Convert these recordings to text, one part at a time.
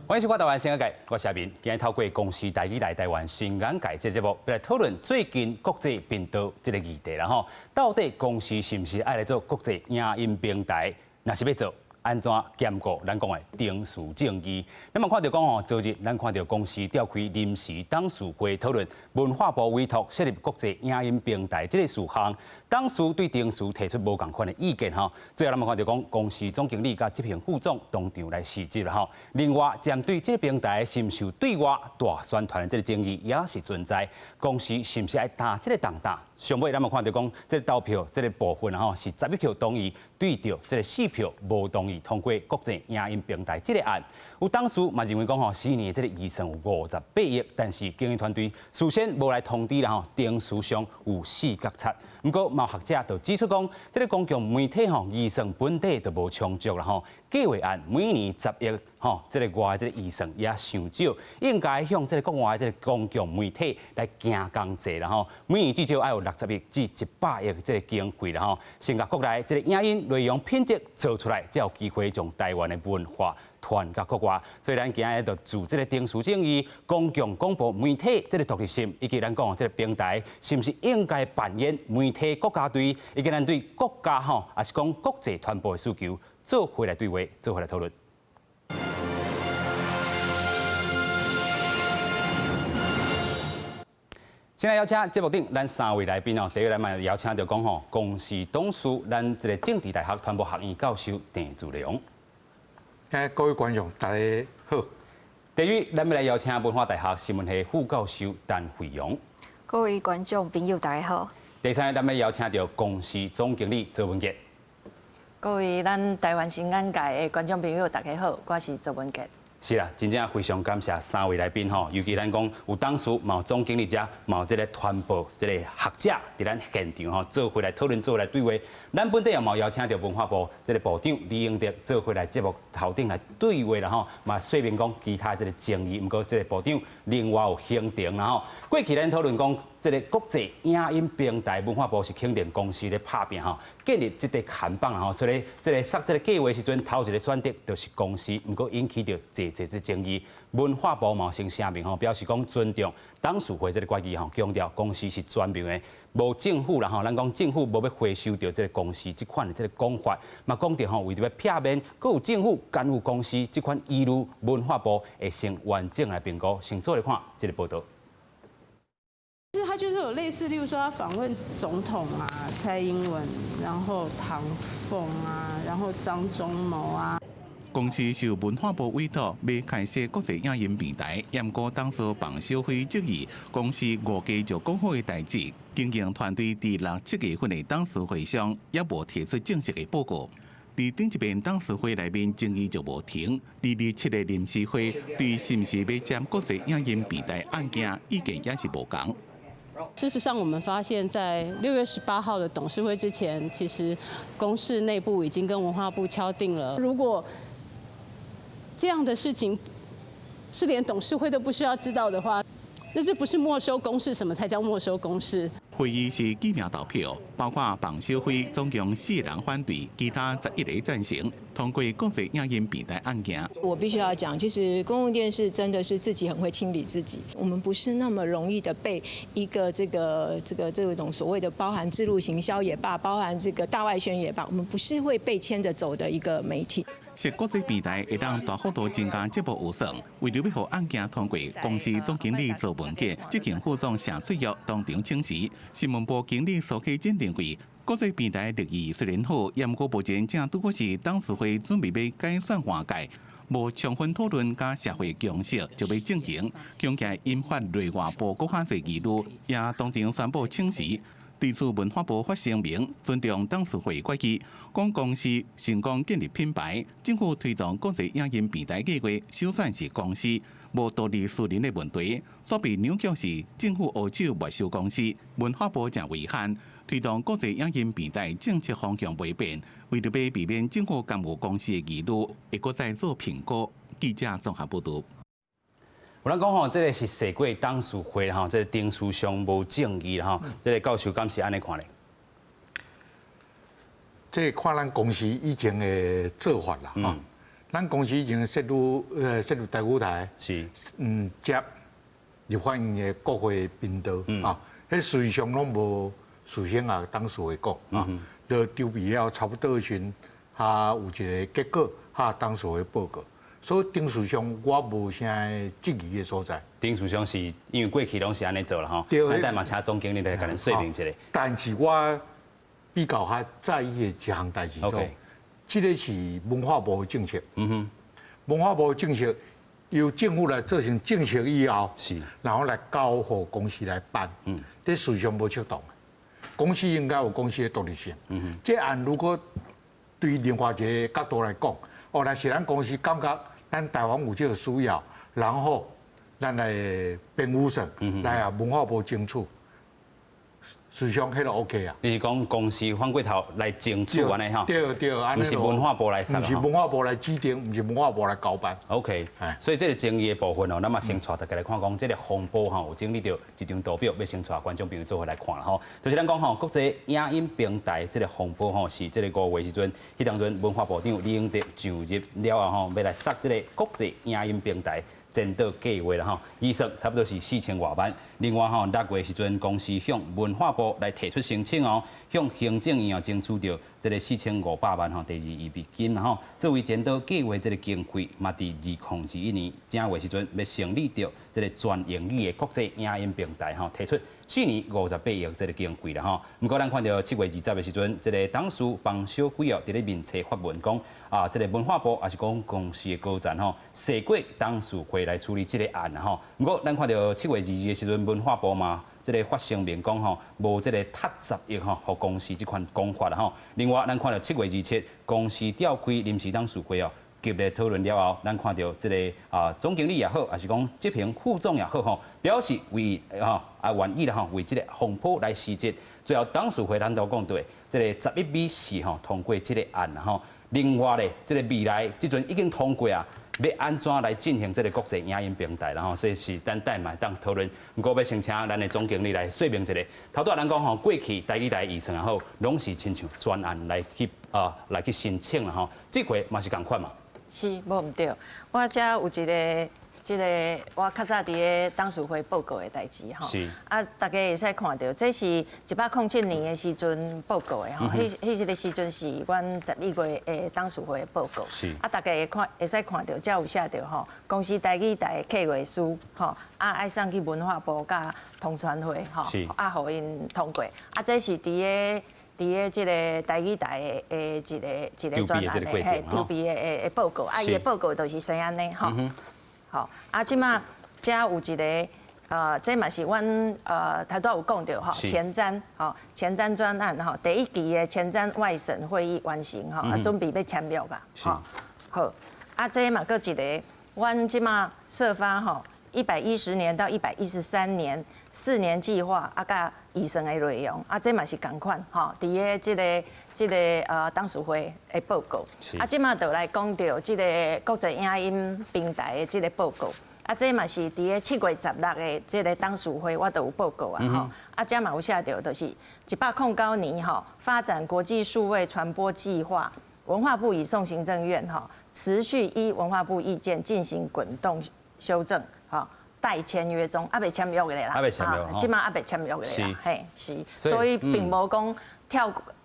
歡迎收看《台灣新眼界》，我是阿明。今日透過公視台語來台灣新眼界這節目，來討論最近國際頻道這個議題啦吼。到底公視是毋是愛來做國際影音平台？若是欲做，按怎兼顧咱講的程序正義？咱嘛看著講吼，昨日咱看著公視召開臨時董事會討論文化部委託設立國際影音平台這個事項，董事對程序提出無仝款的意見吼。最後咱嘛看著講，公視總經理佮執行副總當場來辭職啦吼。另外，針對這個平台是毋是有對外大宣傳的這個爭議也是存在。公視是毋是愛擔這個重擔？上尾咱嘛看著講，這個投票這個部分吼是11票同意，對著這個4票無同意通過國際影音平台這個案。有董事嘛認為講吼，4年這個預算有58億，但是經營團隊事先無來通知啦吼，程序上有四角賊。毋過，嘛有學者就指出講，這個公共媒體吼預算本底就無充足啦吼，計劃案每年10億吼，這個外這個預算也傷少，應該向這個國外這個公共媒體來行工濟啦吼，每年至少愛有60億至100億這個經費啦吼，先共國內這個影音內容品質做出來，才有機會將台灣的文化傳到國外。所以咱今日就就這個程序正義、公共廣播媒體這個獨立性，以及咱講這個平台是毋是應該扮演媒體國家隊，以及咱對國家吼，抑是講國際傳播的需求，做伙來對話，做伙來討論。先來邀請節目頂咱三位來賓哦，第一個來嘛邀請著講吼，公視董事，咱這個政治大學傳播學院教授鄭志良。各位觀眾，大家好。第二，咱欲來邀請文化大學新聞系副教授陳慧蓉。各位觀眾朋友，大家好。第三，咱欲邀請著公視總經理鄒文潔。各位咱台灣新眼界的觀眾朋友，大家好，我是鄒文潔。是啦，真正非常感謝三位來賓吼，尤其咱講有董事，嘛有總經理遮，嘛有這個傳播這個學者佇咱現場吼，做伙來討論，做伙來對話。咱本底也嘛有邀請著文化部這個部長李英德做伙來節目頭頂來對話啦吼，嘛說明講其他這個爭議，毋過這個部長另外有行程啦吼。過去咱討論講這個國際影音平台，文化部是肯定公視咧拍拚吼，建立這個看板啦吼，所以這個設這個計劃時陣，頭一個選擇就是公視，毋過引起著濟濟這爭議。文化部嘛先聲明吼，表示講尊重董事會這個決議吼，強調公視是專營的，無政府啦吼，咱講政府無欲回收著這個公視這款的這個講法，嘛講著吼，為著欲避免閣有政府干預公視這款疑慮，文化部會先完整來評估，先做來看這個報導。其實他就是有類似，例如說他訪問總統啊，蔡英文，然後唐鳳啊，然後張忠謀啊。公視受文化部委託，欲開設國際影音平台，毋過董事彭小輝質疑公視誤計就講好的代誌，經營團隊佇六七月份的董事會上猶無提出正式的報告。佇頂一遍董事會內面爭議就無停，佇27個臨時會對是毋是欲接國際影音平台案件意見也是無仝。事實上，我們發現，在6月18號的董事會之前，其實公視內部已經跟文化部敲定了。如果這樣的事情是連董事會都不需要知道的話，那這不是沒收公視，什麼才叫沒收公視？會議是記名投票，包括彭小輝總共四人反對，其他11個贊成，通過國際影音平台案件。我必須要講，其實公共電視真的是自己很會清理自己，我們不是那麼容易的被一個這種所謂的包含置入行銷也罷，包含這個大外宣也罷，我們不是會被牽着走的一個媒體。設國際平台會當大幅度增加節目預算，為著欲予案件通過，公視總經理鄒文潔、執行副總謝翠玉當場請辭。新聞部經理蘇啟進認為，國際平台立意雖然好，毋過目前正拄好是董事會準備欲改選換屆，無充分討論佮社會共識就欲進行，恐驚引發內外部閣較濟疑慮，也當場宣布請辭。對此，文化部發聲明，尊重董事會決議，講公視成功建立品牌，政府推動國際影音平台計劃，首選是公視，無獨立私人的問題。煞被扭曲是政府黑手沒收公視，文化部誠遺憾，推動國際影音平台政策方向未變，為著欲避免政府干預公視的疑慮，會閣再做評估。記者綜合報導。有人講吼，這個是踅過董事會吼，這個程序上無正義吼，這個教授敢是按呢看咧？這看咱公視以前的做法啦，吼，咱公司已經設立台語台，接立法院的國會頻道啊，彼事實上攏無事先共董事會講啊，就籌備了差不多時，較有一個結果，較董事會報告。所以程序上我無啥質疑的所在。程序上是因為過去攏是按呢做啦吼，咱等嘛請總經理來共咱說明一下。但是我比較較在意的一項代誌，這個是文化部的政策。文化部的政策由政府來做成政策以後，然後來交予公視來辦。這事實上無適當。公司應該有公司的獨立性。這案如果對另外一個角度來講，哦，若是咱公司感覺咱台灣有這個需要，然後咱來編預算，來共文化部爭取，事實上彼個 OK 啊。你是講公司反過頭來爭取按呢吼？對對，毋是文化部來設。毋是文化部來指定，毋是文化部來交辦。 OK，所以這個爭議的部分哦，咱嘛先帶大家來看講，這個風波吼，有整理著一張圖表，欲先帶觀眾朋友做伙來看啦吼。就是咱講吼，國際影音平台這個風波吼，是這個5月時陣，彼當陣文化部長李永得上任了後吼，欲來設這個國際影音平台。前導計劃啦吼，預算差不多是4000外萬。另外吼，6月時陣，公視向文化部來提出申請哦，向行政院哦爭取著這個4500萬吼，第二預備金吼，作為前導計劃這個經費，嘛佇2021年正月時陣欲成立著這個全英語的國際影音平台吼，提出4年58億這個經費啦吼。毋過咱看著7月20的時陣，這個董事方小輝哦，佇咧面冊發文講啊，這個文化部抑是講公視的高層吼，踅過董事會來處理這個案吼。毋過咱看著7月22的時陣，文化部嘛，這個發聲明講吼，無這個踢10億吼，予公視這款講法啦吼。另外，咱看著7月27，公視召開臨時董事會哦，激烈討論了後，咱看著這個啊總經理也好，抑是講執行副總也好吼，表示為吼啊願意啦吼，為這個風波來辭職。最後董事會咱都講對，這個11比4吼通過這個案吼。另外咧，這個未來這陣已經通過啊，欲按怎來進行這個國際影音平台啦吼，所以是等待嘛當討論。毋過欲先請咱的總經理來說明一下。頭拄仔咱講吼，過去台語台預算也好，攏是親像專案來去申請啦吼。這回嘛是仝款嘛。是，無毋對。我遮有一個，這個我較早佇咧董事會報告的代誌吼。啊，大家會使看著，這是107年的時陣報告的吼。彼個時陣是阮11月的董事會的報告。啊，大家會看，會使看著，遮有寫著吼，公視台語台的計劃書吼，啊，愛送去文化部佮通傳會吼，啊，予𪜶通過。啊，這是佇咧這個台語台的一個專案的嘿，籌備的報告，啊，伊的報告就是生按呢吼。好，啊，這馬遮有一個，這嘛是阮頭拄有講著吼，前瞻吼，前瞻專案吼，第一期的前瞻外審會議完成吼，啊，準備欲簽約啊，吼，好，啊，這嘛閣一個，阮這馬設發吼，110年到113年4年計劃啊，佮預算的內容，啊，這嘛是仝款吼，佇咧這個董事會的報告，啊，這馬就來講著這個國際影音平台的這個報告，啊，這嘛是佇咧7月16的這個董事會，我都有報告啊，吼，啊，這嘛有寫著，就是109年吼，發展國際數位傳播計劃，文化部已送行政院吼，持續依文化部意見進行滾動修正，吼。待簽約中，猶未簽約的啦，猶未簽約，這馬猶未簽約的啦，嘿，是，所以並無講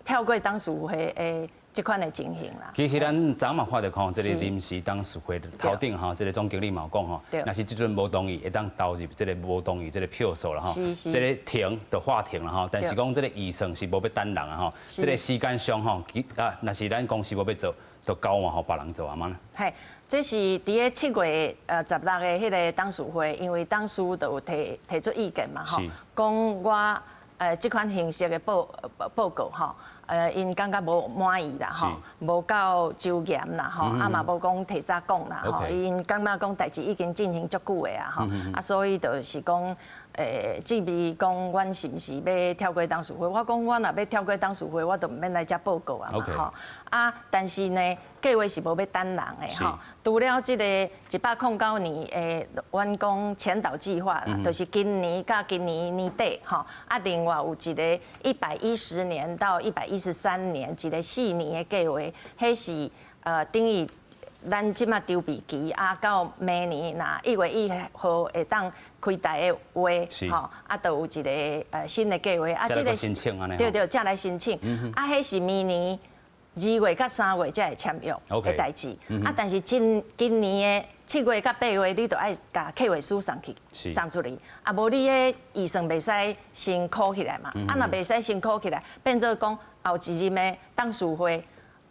跳過董事會的這款的情形啦。其實咱昨嘛看著講，這個臨時董事會頭頂吼，這個總經理嘛有講吼，若是這陣無同意，會當投入這個無同意這個票數啦吼，這個停就喊停啦吼，但是講這個預算是無欲等人啊吼，這個時間上吼，啊，若是咱公司無欲做，就交換予別人做啊嘛。嘿。這是佇咧7月16的彼個董事會，因為董事就有提出意見嘛，吼，講我這款形式的報告吼，𪜶感覺無滿意啦，吼，無夠周嚴啦，吼，啊嘛無講提早講啦，吼，𪜶感覺講代誌已經進行足久的啊，吼，啊所以就是講，質疑講阮是毋是欲跳過董事會？我講阮若欲跳過董事會，我就毋免來遮報告啊嘛，吼。啊，但是呢，計劃是無欲等人的吼。除了這個109年的，阮講前導計劃啦，就是今年佮今年年底吼。啊，另外有一個110年到113年一個4年的計劃，彼是等於。咱這馬籌備期啊，到明年若1月1號會當開台的話，吼，啊，就有一個新的計劃啊，這個申請按呢，對對，才來申請。啊，彼是明年2月佮3月才會簽約的代誌。啊，但是今年的7月佮8月，你就愛共計劃書送去，送出去。啊，無你的預算袂使先扣起來嘛。啊，若袂使先扣起來，變做講後一任的董事會。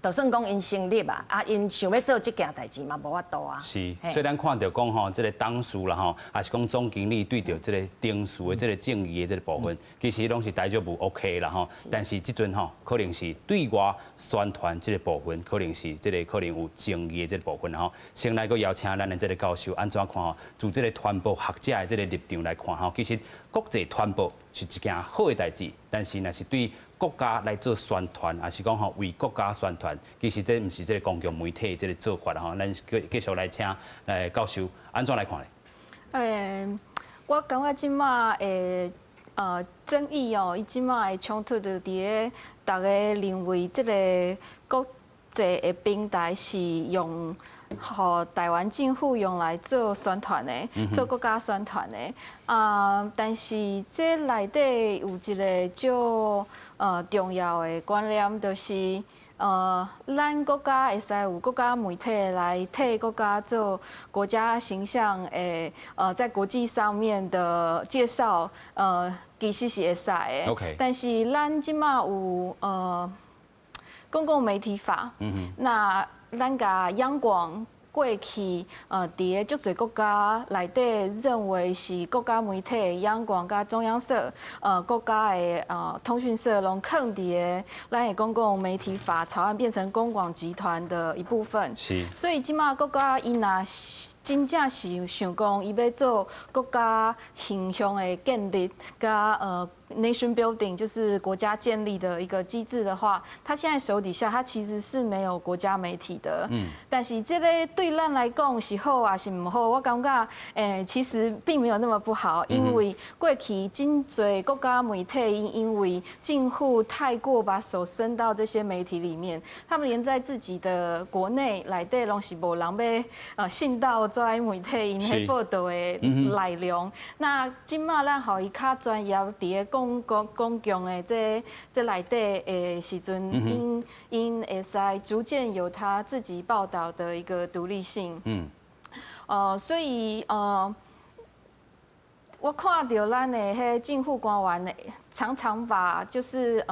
就算講𪜶成立啊，啊，𪜶想欲做這件代誌嘛，無法度啊。是，所以咱看著講吼，這個董事啦吼，抑是講總經理對著這個董事的這個爭議的這個部分，其實攏是台積無 OK 啦吼。但是這陣吼，可能是對外宣傳這個部分，可能是這個可能有爭議的這個部分吼。先來閣邀請咱的這個教授按怎看吼？從這個傳播學者的這個立場來看吼，其實國際傳播是一件好的代誌，但是若是對國家來做宣傳，抑是講吼為國家宣傳，其實這毋是這個公共媒體這個做法吼。咱繼續來請來教授按怎來看咧？我感覺這馬的爭議哦，伊這馬的衝突就佇咧逐家認為這個國際的平台是用予台灣政府用來做宣傳的，做國家宣傳的。啊，但是這內底有一個足重要的觀念，就是咱國家會使有國家媒體來替國家做國家形象的在國際上面的介紹，其實是會使的。 但是咱這馬有公共媒體法，那咱共央廣過去，佇咧足濟國家內底認為是國家媒體的央廣佮中央社，國家的通訊社攏囥佇咧咱的公共媒體法草案變成公廣集團的一部分。所以這馬國家伊若真正是想講伊欲做國家形象的建立，佮nation building 就是國家建立的一個機制的話，他現在手底下他其實是沒有國家媒體的。但是這個對咱來講是好抑是毋好？我感覺，其實並沒有那麼不好，因為過去真濟國家媒體因為政府太過把手伸到這些媒體裡面，他們連在自己的國內內底攏是無人欲信到這媒體𪜶彼報導的內容。那這馬咱予伊較專業佇咧公共的這內底的時陣，𪜶𪜶會使逐漸有他自己報導的一個獨立性。所以我看著咱的彼政府官員常常把就是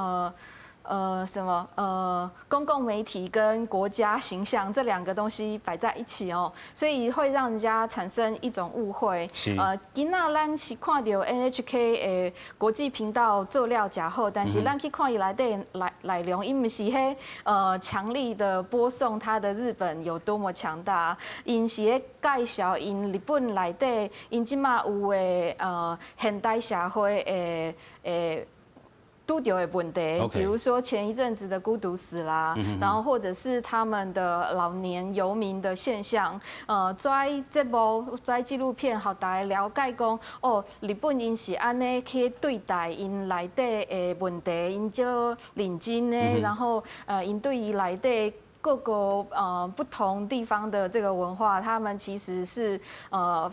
什麼公共媒體跟國家形象這兩個東西擺在一起哦，所以會讓人家產生一種誤會。今仔咱是看著 NHK 的國際頻道做了誠好，但是咱去看伊內底內容，伊毋是彼強力的播送他的日本有多麼強大，𪜶是咧介紹𪜶日本內底𪜶這馬有的現代社會的拄著的問題，比如說前一陣子的孤獨死啦，然後或者是他們的老年遊民的現象，這節目這紀錄片，予大家了解講，哦，日本𪜶是按呢去對待𪜶內底的問題，𪜶足認真的，然後𪜶對於內底各個不同地方的這個文化，他們其實是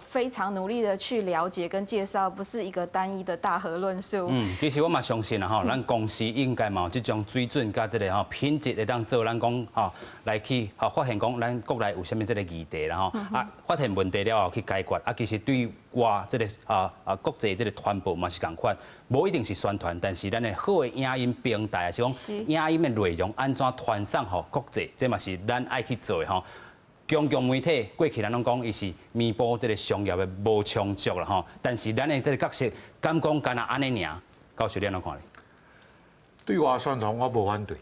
非常努力的去了解跟介紹，不是一個單一的大和論述。嗯，其實我嘛相信啦吼，咱公視應該嘛有這種水準佮這個吼品質會當做咱講吼來去吼發現講咱國內有啥物這個議題啦吼啊發現問題了後去解決啊，其實對外這個國際這個傳播嘛是仝款，無一定是宣傳，但是咱的好的影音平台，抑是講影音的內容按怎傳送予國際，這嘛是咱愛去做的吼。公共媒體過去咱攏講伊是彌補這個商業的無充足啦吼，但是咱的這個角色敢講干焦按呢爾？教授你按怎看咧？對外宣傳我無反對，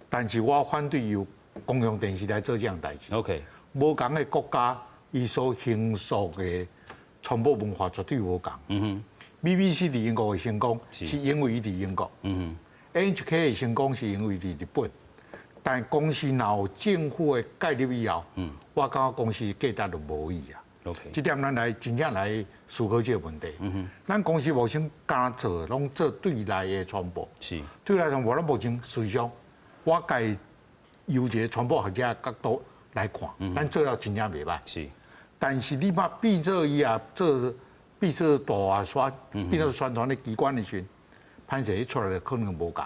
但是我反對由公共電視來做這樣代誌。 無仝的國家，伊所形塑的傳播文化絕對無仝。BBC 佇英國的成功，是因為伊佇英國。NHK 的成功是因為佇日本。但公視若有政府的介入以後，我感覺公視價值就無去啊。這點咱來真正來思考這個問題。咱公視目前敢做，攏做對內的傳播。對內傳播，咱目前實際上，我家由一個傳播學者的角度來看，咱做了真正袂䆀。但是你把變做伊啊做變做大外宣，變做宣傳的機關的時陣，歹勢伊出來的可能無仝。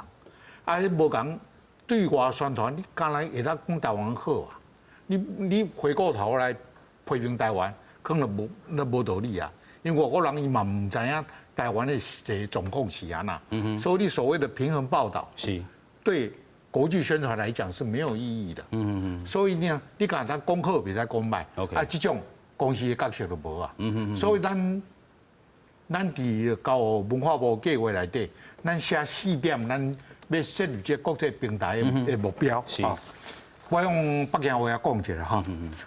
啊，彼無仝對外宣傳，你敢若會當講台灣好啊？你回過頭來批評台灣，可能無那無道理啊。因為外國人伊嘛毋知影台灣的實際狀況是按怎，所以你所謂的平衡報導，對國際宣傳來講是沒有意義的。所以呢，你敢若講好，袂使講䆀。啊，這種公視的角色就無啊。所以咱佇交文化部計劃內底，咱寫四點，咱欲設立這個國際平台的目標。我用北京話來講一下哈。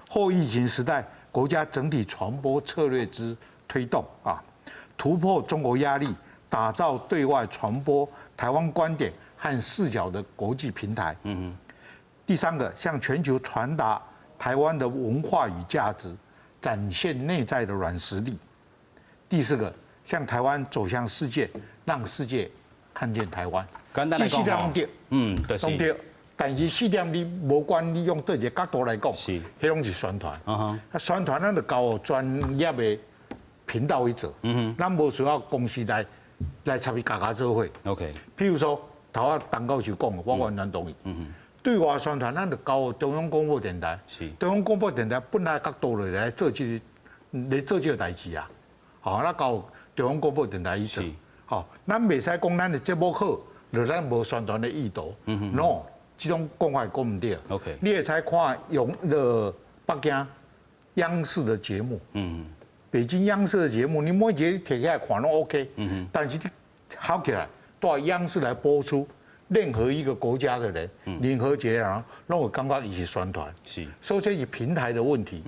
後疫情時代，國家整體傳播策略之推動啊，突破中國壓力，打造對外傳播台灣觀點和視角的國際平台。第三個，向全球傳達台灣的文化與價值，展現內在的軟實力。第四個，向台灣走向世界，讓世界看見台灣。簡單來講，對，就是。對。但是四點你無管你用佗一个角度來講，彼攏是宣傳。啊，宣傳咱就交予專業的頻道去做。咱無需要公視來插伊共共做伙。 譬如說，頭仔陳教授講的，我完全同意。對外宣傳，咱就交予中央廣播電臺。中央廣播電臺本來角度來做這個，來做這個代誌啊。好，咱交予中央廣播電臺去做。好，咱袂使講咱的節目好，就咱無宣傳的意圖。No，這種講法講毋對。 你會使看用的北京央視的節目。北京央視的節目，你每一個提起來看攏 OK。但是你好起來，蹛央視來播出，任何一個國家的人，任何一個人，攏會感覺伊是宣傳。所以這是平台的問題，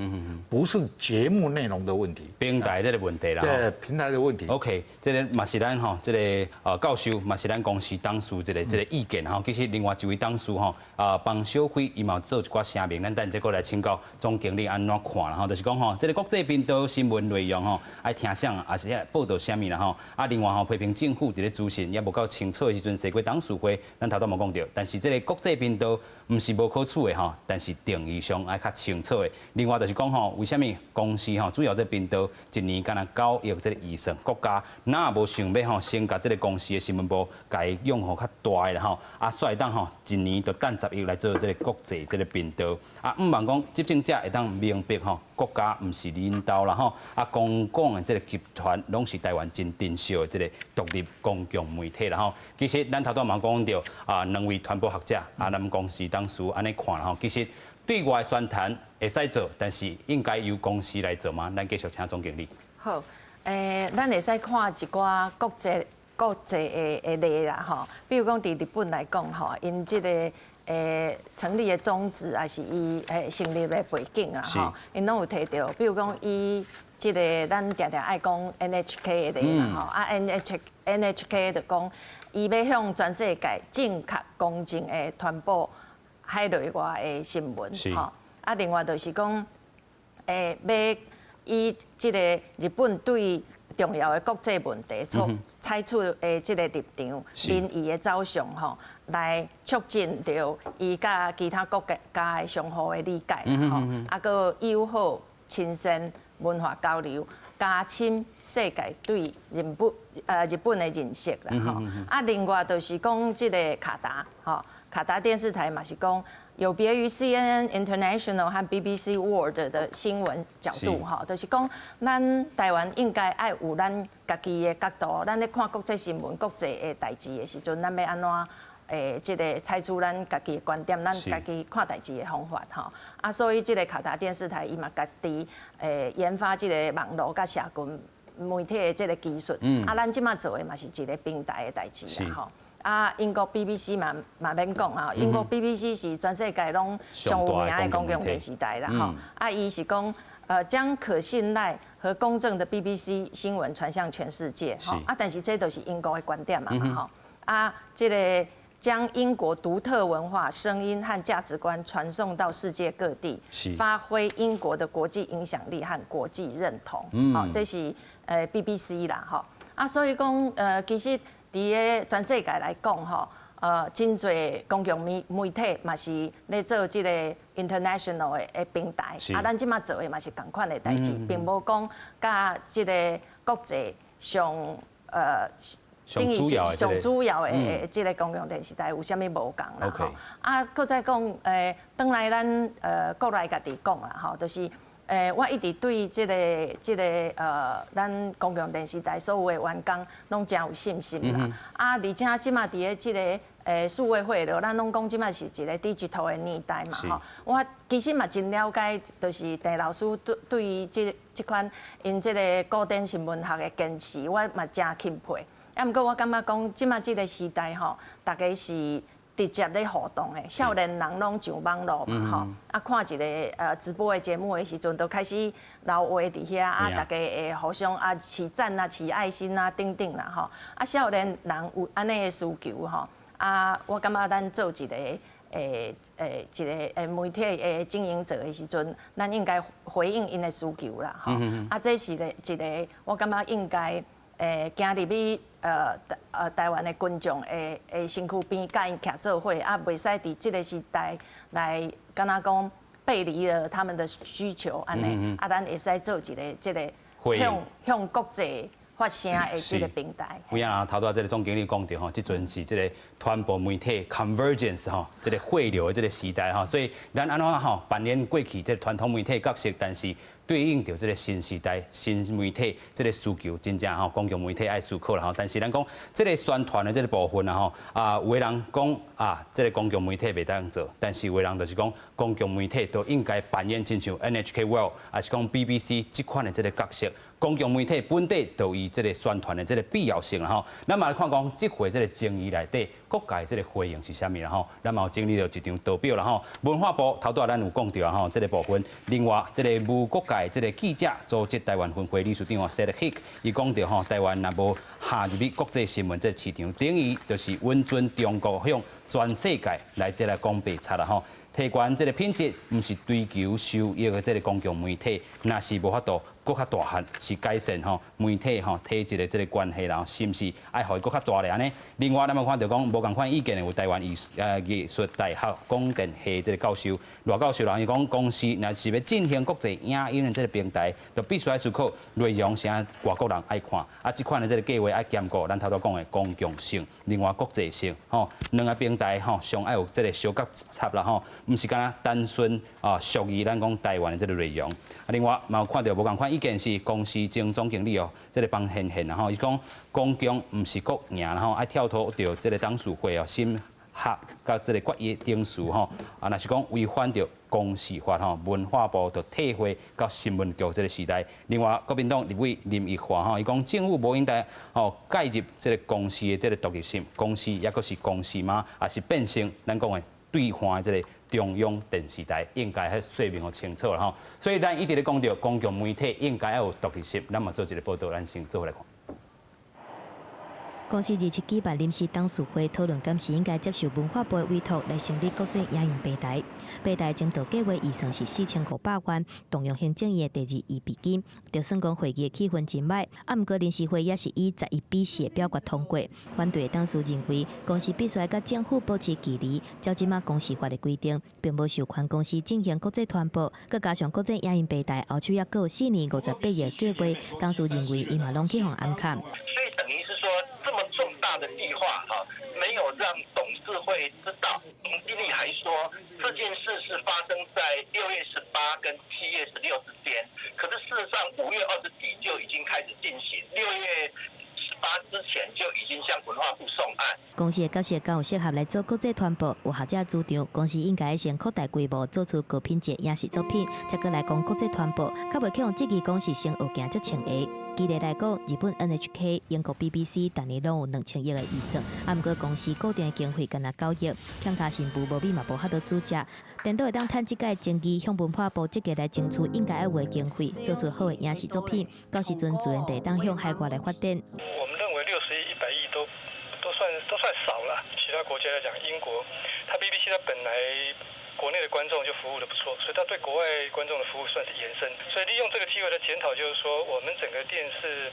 不是節目內容的問題。平台這個問題啦。對，平台的問題。 OK，這個嘛是咱吼，這個教授嘛是咱公視董事這個意見吼。其實另外一位董事吼，啊彭小輝伊嘛有做一寡聲明，咱等這個來請教總經理按怎看啦吼，就是講吼，這個國際頻道新聞內容吼，愛聽啥，抑是報導啥物啦吼。啊，另外吼批評政府佇咧資訊猶無夠清楚的時陣，設過董事會，咱頭拄嘛講著，但是這個國際頻道毋是無可取的吼，但是定義上愛較清楚的。另外就是講吼，為啥物公視吼主要這個頻道一年敢若9億這個預算，國家哪無想欲吼先共這個公視的新聞部共伊養予較大的啦吼，啊，煞會當吼一年就趁10億來做這個國際這個頻道，啊，毋望講執政者會當明白吼，國家毋是恁兜啦吼，啊，公共的這個集團攏是台灣真珍惜的這個獨立公共媒體啦吼。其實咱頭拄嘛講著啊，兩位傳播學者啊，咱公視董事按呢看啦吼，其實對外宣傳會使做，但是應該由公視來做嗎？咱繼續請總經理。好，咱會使看一寡國際的例啦吼，比如講佇日本來講吼，𪜶這個成立的宗旨，抑是伊成立的背景啊吼，𪜶攏有提著，比如講伊這個咱定定愛講 NHK 的例啦吼，啊 NHK 就講伊欲向全世界正確公正的傳播海內外的新聞吼，啊另外就是講欲以這個日本對重要的國際問題所採取的這個立場、民意的走向吼，來促進著伊佮其他國家的相互的理解吼，啊，閣友好親善文化交流，加深世界對日本的認識啦吼。啊，另外就是講這個卡達吼，卡達電視台嘛是講有別於 CNN International 和 BBC World 的新聞角度吼，就是講咱台灣應該愛有咱家己的角度，咱咧看國際新聞、國際的代誌的時陣，咱欲按怎這個採取咱家己的觀點，咱家己看代誌的方法吼。啊，所以這個卡達電視台伊嘛家己研發這個網路佮社群媒體的這個技術。啊，咱這馬做的嘛是一個平台的代誌啦吼。啊，英國 BBC 嘛免講啊，英國 BBC 是全世界攏上有名的公共電視台啦吼。啊，伊是講，將可信賴和公正的 BBC 新聞傳向全世界吼。啊，但是這都是英國的觀點嘛吼。啊，這個將英國獨特文化、聲音和價值觀傳送到世界各地，發揮英國的國際影響力和國際認同。好，這是BBC 啦吼。啊，所以講其實佇個全世界來講吼，真濟公共媒體嘛是咧做這個 international 的平台，啊，咱這馬做的嘛是仝款的代誌，並無講佮這個國際上上主要的上主要的這個公共電視台有啥物無仝啦吼。啊，閣再講轉來咱國內家己講啦吼，就是我一直對這個咱公共電視台所有的員工攏誠有信心啦。啊，而且這馬佇咧這個數位匯流，咱攏講這馬是一個 digital 的年代嘛吼。我其實嘛真了解，就是鄭老師對於這款𪜶這個古典新聞學的堅持，我嘛誠欽佩。啊，毋過我感覺講，這馬這個時代吼，大家是直接咧互動的，少年人攏上網路嘛吼，啊，看一個直播的節目的時陣，就開始留話佇遐，啊，大家會互相啊，揤讚啊，揤愛心啊，等等啦吼。啊，少年人有按呢的需求吼，啊，我感覺咱做一個媒體的經營者的時陣，咱應該回應𪜶的需求啦吼。啊，這是一個，我感覺應該行入去台灣的群眾的身軀邊，佮𪜶徛做伙，啊，袂使佇這個時代來，敢若講背離了他們的需求，按呢，啊，咱會使做一個這個向國際發聲的這個平台。有影啊，頭拄仔這個總經理講著吼，這陣是這個傳播媒體 convergence 吼，這個匯流的這個時代吼，所以咱按怎吼扮演過去這個傳統媒體角色，但是對應著這個新時代、新媒體這個需求，真正吼公共媒體愛思考啦吼。但是咱講這個宣傳的這個部分啊吼，啊有的人講啊，這個公共媒體袂當做，但是有的人就是講公共媒體都應該扮演親像 NHK World，抑是講 BBC 這款的這個角色。公共媒體本底就有這個宣傳的這個必要性啦吼。咱嘛來看講，這回這個爭議內底，各界這個回應是啥物啦吼？咱嘛有整理著一張圖表啦吼。文化部頭拄仔咱有講著啊吼，這個部分。另外，這個無國界這個記者組織台灣分會理事長啊，Seth Hick，伊講著吼，台灣若無陷入去國際新聞這個市場，等於就是允准中國向全世界來這來講白賊啦吼。提懸這個品質，毋是追求收益的這個公共媒體，若是無法度閣較大漢，是改善吼媒體吼體制的這個關係啦，是毋是愛予伊閣較大咧按呢？另外，咱嘛看著講無仝款意見的有台灣藝術大學廣電系這個教授賴教授人伊講，公視若是欲進行國際影音的這個平台，就必須愛思考內容啥外國人愛看，啊，這款的這個計劃愛兼顧咱頭拄講的公共性，另外國際性，吼兩個平台吼上愛有這個相結合啦吼，毋是干焦單純啊屬於咱講台灣的這個內容。啊，另外嘛有看著無仝款意見是公視前總經理哦，這個方賢賢吼，伊講公共毋是國營吼，愛跳脫著這個董事會哦審核佮這個決議程序吼，啊，若是講違反著公視法吼，文化部就退回到新聞局這個時代。另外，國民黨立委林奕華吼，伊講政府無應該吼介入這個公視的這個獨立性，公視抑閣是公視嗎？抑是變成咱講的對岸的這個中央電視台，應該彼說明予清楚啦吼。所以咱一直咧講著公共媒體應該要有獨立性，咱嘛做一個報道，咱先做伙來看。公視27舉辦臨時董事會討論，敢是應該接受文化部的委託來成立國際影音平台。平台前度計劃預算是4500萬，動用行政院的第二預備金。就算講會議的氣氛真䆀，啊，毋過臨時會也是以11比4的表決通過。反對的董事認為，公視必須愛佮政府保持距離，照這馬公視法的規定，並無授權公視進行國際傳播。閣加上國際影音平台後手猶閣有4年58億的計劃，董事認為伊嘛攏去予暗崁。所以等於是說，這麼重大的計劃哈，沒有讓董事會知道。總經理還說，這件事是發生在6月18跟7月16之間，可是事實上5月20幾就已經開始進行，6月18之前就已經向文化部送案。公視的角色敢有適合來做國際傳播？有學者主張，公視應該先擴大規模，做出高品質影視作品，才閣來講國際傳播，較袂去予質疑講是先學鏡才穿鞋。舉例來講，日本 NHK、英國 BBC 逐年攏有2000億的預算，啊，毋過公視固定的經費干焦9億，欠跤新婦無米嘛無法度煮食。顛倒會當趁這屆爭議向文化部積極來爭取應該愛有的經費，做出好的影視作品，到時陣自然就會當向海外來發展。我們認為60億、100億都算少了。其他國家來講，英國，它 BBC 它本來國內的觀眾就服務得不錯，所以它對國外觀眾的服務算是延伸。所以利用這個機會來檢討，就是說我們整個電視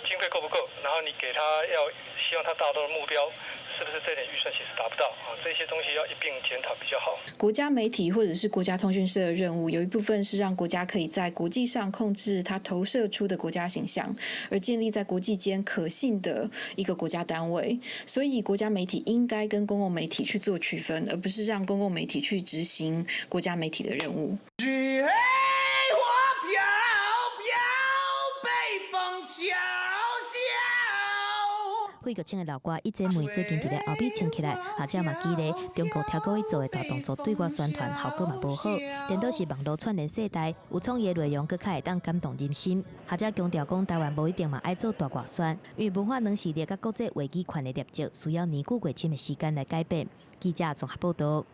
經費夠不夠？然後你給他要希望他達到的目標，是不是這點預算其實達不到啊？這些東西要一併檢討比較好。國家媒體或者是國家通訊社的任務，有一部分是讓國家可以在國際上控制它投射出的國家形象，而建立在國際間可信的一個國家單位。所以國家媒體應該跟公共媒體去做區分，而不是讓公共媒體去執行國家媒體的任務。紙黑花飄飄，北風蕭蕭。費玉清的老歌《一姐妹》最近佇咧後壁穿起來，學者嘛記得中國透過伊做的大動作對外宣傳，效果嘛無好。顛倒是網路串聯世代，有創意的內容閣較會當感動人心。學者強調講，台灣無一定嘛愛做大外宣，因為文化軟實力佮國際話語權的立場，需要年久月深的時間來改變。記者綜合報道。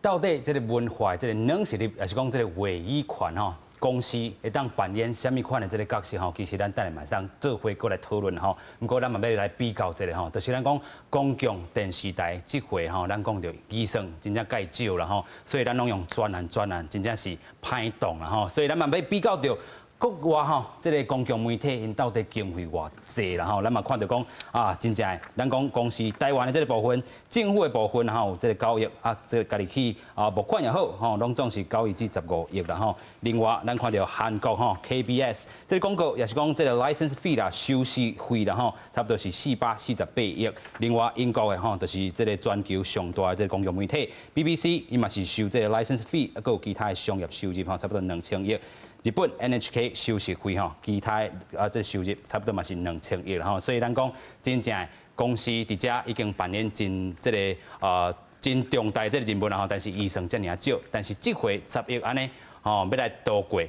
到底這個文化、這個軟實力，抑是講這個話語權吼？公視會當扮演啥物款的這個角色吼？其實咱等下嘛當做伙閣來討論吼。毋過咱嘛欲來比較一下吼，就是咱講公共電視台這回吼，咱講著預算真正蓋少啦吼，所以咱攏用專案專案，真正是歹動啦吼。所以咱嘛欲比較著國外吼，這個公共媒體𪜶到底經費偌濟啦吼，咱嘛看著講啊，真正的，咱講公視台灣的這個部分，政府的部分吼，這個9億啊，這個家己去啊募款也好吼，攏總是9億至15億啦吼。另外，咱看著韓國吼 KBS 這個廣告也是講這個 license fee 啦，收視費啦吼，差不多是448億。另外，英國的吼，就是這個全球上大的這個公共媒體 BBC，伊嘛是收這個 license fee，啊，閣有其他的商業收入吼，差不多2000億。日本 NHK 收視費吼，其他啊這收入差不多嘛是2000億啦吼，所以咱講真正公視佇遮已經扮演真這個真重大這個任務啦吼，但是預算遮爾少，但是這回10億按呢吼欲來渡過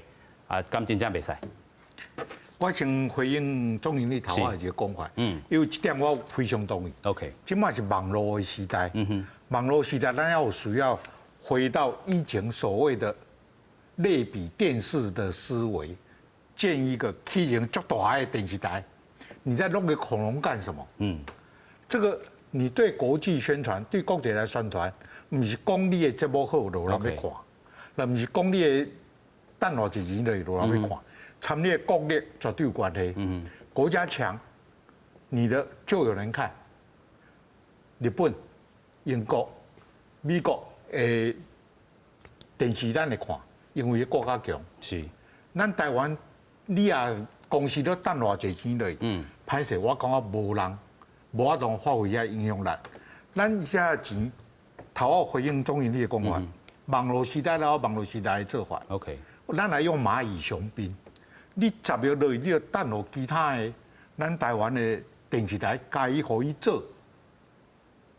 啊，敢真正袂使？我先回應總經理頭仔一個講法，因為這點我非常同意。 這馬是網路的時代，網路時代咱要有需要回到以前所謂的類比電視的思維，建一個起一間足大的電視台，你在弄個恐龍幹什麼？這個你對國際宣傳，對國際來宣傳，毋是講你的節目好，就有人欲看，那毋是講你的賺偌濟錢就有人欲看，參你的國力絕對有關係。國家強，你的就有人看。日本、英國、美國的電視咱會看。因為國家強，咱台灣，你也公視咧賺偌濟錢落，歹勢我感覺無人無法度發揮遐影響力。咱遐錢，頭仔回應總經理的講法，網路時代了，網路時代的做法。 咱來用螞蟻雄兵，你10億落去，你就等予其他的咱台灣的電視台共伊予伊做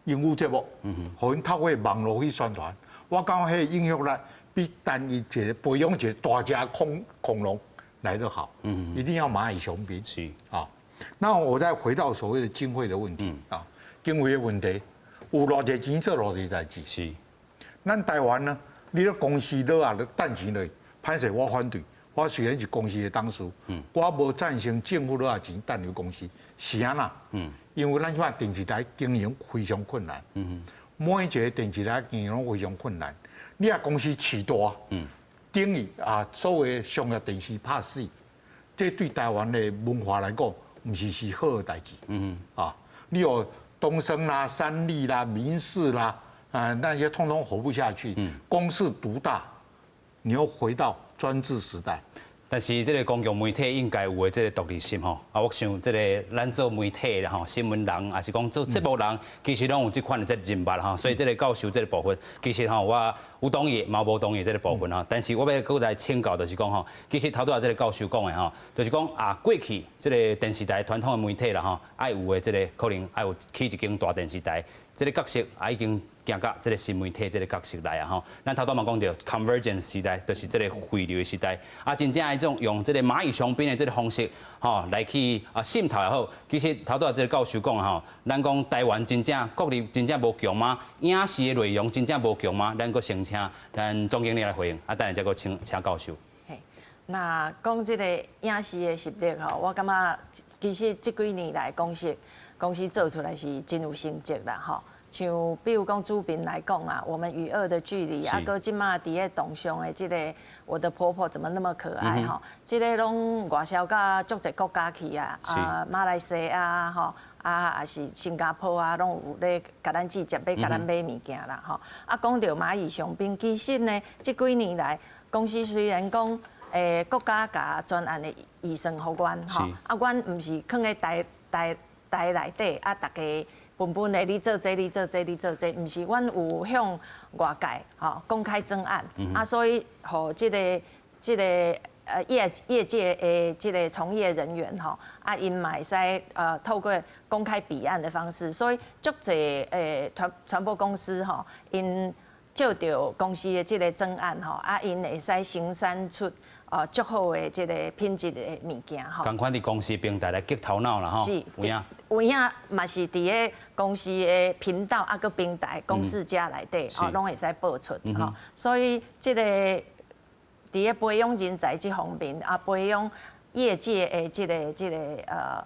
英語節目，予𪜶透過網路去宣傳，我感覺彼個影響力比單一一個培養一個大隻恐龍來得好。一定要螞蟻雄兵。啊，那我再回到所謂的經費的問題啊，經費的問題，有偌濟錢做偌濟代誌。咱台灣呢，你咧公視咧啊咧趁錢落，歹勢我反對。我雖然是公視的董事，我無贊成政府攞錢趁入公視，是按怎？因為咱這擺電視台經營非常困難。每一個電視台經營攏非常困難。你若公司飼大，等於啊，所謂商業電視拍死，這對台灣的文化來講，毋是是好的代誌。啊，你有東森啦、三立啦、民視啦，啊，那些通通活不下去。公視獨大，你又回到專制時代。但是這個公共媒體應該有的這個獨立性吼，啊，我想這個咱做媒體的吼，新聞人，抑是講做節目人，其實攏有這款的這人脈吼，所以這個教授這個部分，其實吼我有同意，嘛無同意這個部分吼。但是我欲閣來請教，就是講吼，其實頭拄仔這個教授講的吼，就是講啊，過去這個電視台傳統的媒體啦吼，愛有的這個可能愛有起一間大電視台，這個角色啊已經行到這個新媒體這個角色來啊吼。咱頭拄嘛講著 convergence 時代，就是這個匯流的時代啊，真正彼種用這個螞蟻雄兵的這個方式吼來去啊滲透也好。其實頭拄仔這個教授講吼，咱講台灣真正國力真正無強嗎？影視的內容真正無強嗎？咱閣先請咱總經理來回應，啊，等下再閣請請教授。嘿，那講這個影視的實力吼，我感覺其實這幾年來公視公視做出來是真有成績啦吼。像比如講朱平來講啊，我們與惡的距離啊，閣這馬佇咧動向的這個我的婆婆怎麼那麼可愛吼，這個攏外銷到足濟國家去啊，啊馬來西亞吼，啊也是新加坡啊，攏有咧共咱接觸，欲共咱買物件啦吼。啊，講著螞蟻雄兵，其實呢，這幾年來公司雖然講，國家共專案的預算予阮吼，啊，阮毋是囥咧台台台內底啊，逐家分分的，你做這，你做這，你做這，毋是，阮有向外界吼公開徵案，啊，所以予這個業界的這個從業人員吼，啊，𪜶嘛會使透過公開比案的方式，所以足濟傳播公司吼，𪜶借著公司的這個專案吼，啊，𪜶會使生產出足好的這個品質的物件吼。仝款佇公視平台來激頭腦啦吼。是，有影。有影嘛是佇咧公視的頻道啊，閣平台公視遮內底哦，攏會使播出吼。所以這個佇咧培養人才這方面啊，培養業界的這個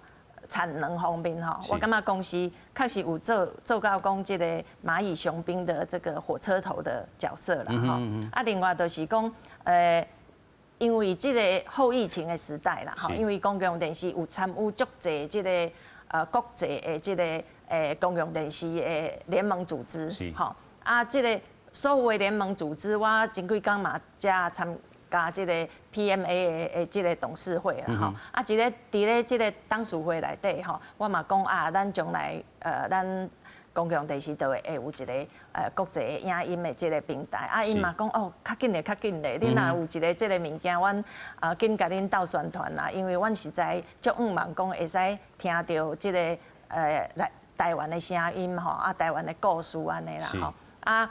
產能方面吼，我感覺公司確實有做到講這個螞蟻雄兵的這個火車頭的角色啦吼。啊，另外就是講，因為這個後疫情的時代啦，吼，因為公共電視有參與足濟這個國際的這個公共電視的聯盟組織，吼，啊，這個所有的聯盟組織，我前幾工嘛才參加這個 PMA 的這個董事會啦，吼，啊，佇咧這個董事會內底吼，我嘛講啊，咱將來咱公共電視就會有一個國際的影音的這個平台，啊，𪜶嘛講哦，較緊咧，較緊咧，恁若有一個這個物件，阮緊共恁鬥宣傳啦，因為阮實在足向望講會使聽著這個來台灣的聲音吼，啊，台灣的故事按呢啦吼，啊，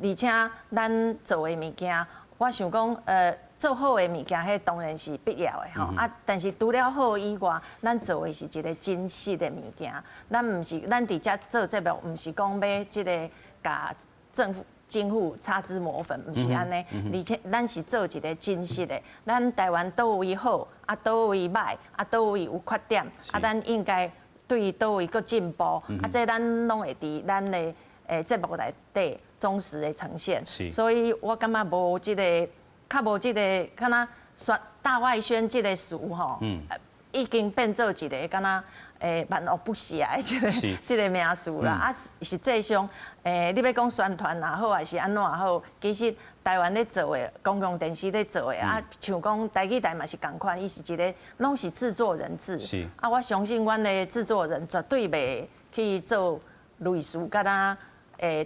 而且咱做的物件，我想講做好的物件，彼當然是必要的吼。啊，但是除了好以外，咱做的是一個真實的物件。咱毋是，咱佇遮做節目，毋是講欲這個共政府擦脂抹粉，毋是按呢。而且咱是做一個真實的。咱台灣佗位好，啊，佗位䆀，啊，佗位有缺點，啊，咱應該對佗位閣進步。啊，這咱攏會佇咱的節目內底忠實的呈現。所以我感覺無這個。較無這個，敢若說大外宣這個詞吼，已經變做一個敢若萬惡不赦的這個名詞啦。啊，實際上，你欲講宣傳也好，還是按怎也好，其實台灣咧做的，公共電視咧做的，啊，像講台語台嘛是仝款，伊是一個攏是製作人制。啊，我相信阮的製作人絕對袂去做類似敢若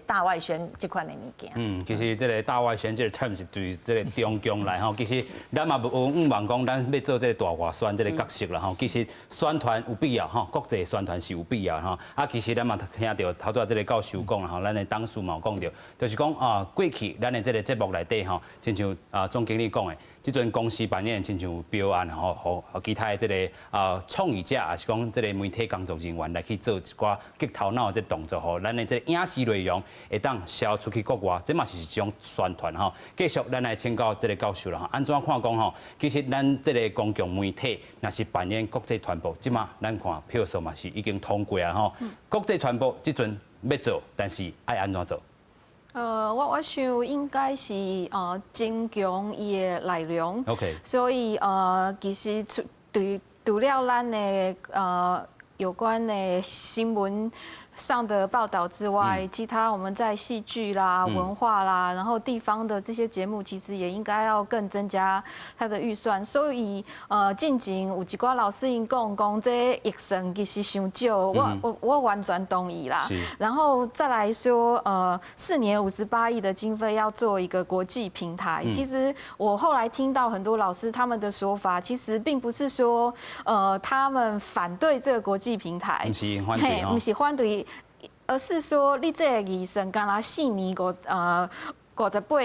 大外宣這款的物件。嗯，其實這個大外宣這個 term 是對這個中共來吼，其實咱嘛無向望講咱欲做這個大外宣這個角色啦吼。其實宣傳有必要吼，國際宣傳是有必要吼。啊，其實咱嘛聽著頭拄仔這個教授講啦吼，咱的董事嘛有講著，就是講啊，過去咱的這個節目內底吼，親像啊總經理講的，這陣公司扮演親像標案吼，予其他的這個啊創意者，抑是講這個媒體工作人員來去做一寡激頭腦的這個動作吼，咱的這個影視內容會當銷出去國外，這嘛是一種宣傳吼。繼續，咱來請教這個教授啦，按怎看講吼？其實咱這個公共媒體若是扮演國際傳播，這馬咱看票數嘛是已經通過啊吼。國際傳播這陣欲做，但是愛按怎做？我想應該是增強伊的內容。 所以其實除了咱的有關的新聞上的報道之外，其他我們在戲劇啦、文化啦，然後地方的這些節目，其實也應該要更增加它的預算。所以，進前有一寡老師𪜶講講這預算其實傷少，我完全同意啦。然後再來說，4年58億的經費要做一個國際平台，其實我後來聽到很多老師他們的說法，其實並不是說，他們反對這個國際平台，毋是反對，毋是反對。而是說，你這個預算敢若4年58